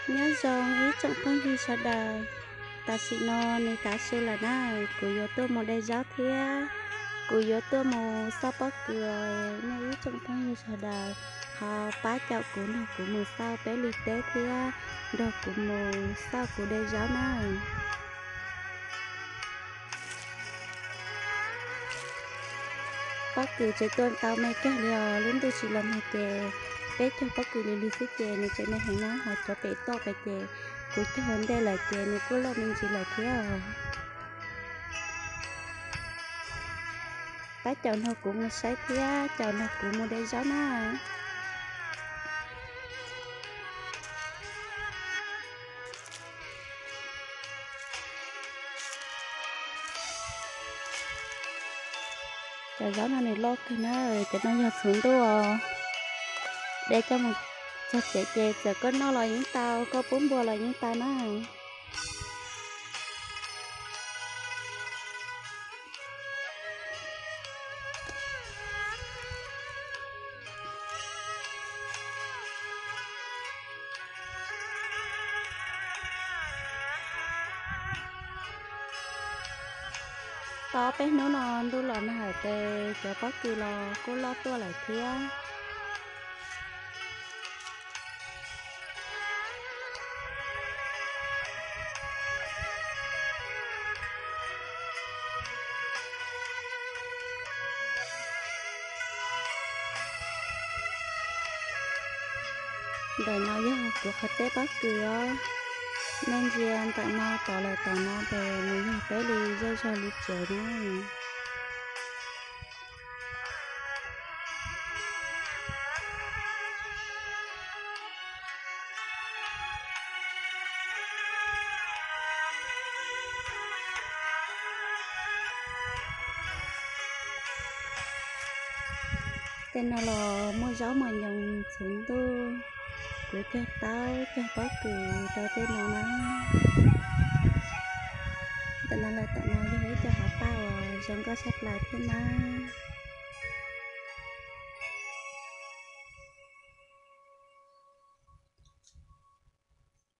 Nyob zoo ib tsoom phooj ywg sawv daws, tam sim no nws tav su lawm na, kuv yuav tuaj mus de zaub thiab kuv yuav tuaj mus xauj pob kws. Nej ib tsoom phooj ywg sawv daws ho pab caum kuv nrog kuv mus xauj peb li teb thiab nrog kuv mus xauj kuv de zaub na. Pob kws tseem tuaj tau me kawg li os, lub ntuj tsis los nag ces peb cog pob kws li lig xwb ces nws tseem me heev na, ho cov pem toj pem ces kuv cog ua ntej lawm ces nws kuj loj me ntsis lawm thiab os. Pab caum nrog kuv mus saib thiab caum nrog kuv mus de zaub na. Cov zaub no nws loj kawg na, cov no yog txhuv ntuj os. De coj mus txog tsev ces txawm koj noj los yeej tau, koj pub npua los yeej tau na. Tau peb hnub no ntuj los nag lawm ces cov pob kws los kuj loj tuaj lawm thiab. Ntawm no yog kuv qhov teb pob kws os. Nej ntsia ntawm no tod lawm tom no ces nws yog peb li zej zog li tsev na. Tej no los muaj zaub mos nyoos txhuv ntuj, kuv cog taub cog pob kws rau tej no na. Ntawm no lawm tom no yog ib co hav paj uas zoo nkauj tshaj plaws thiab na.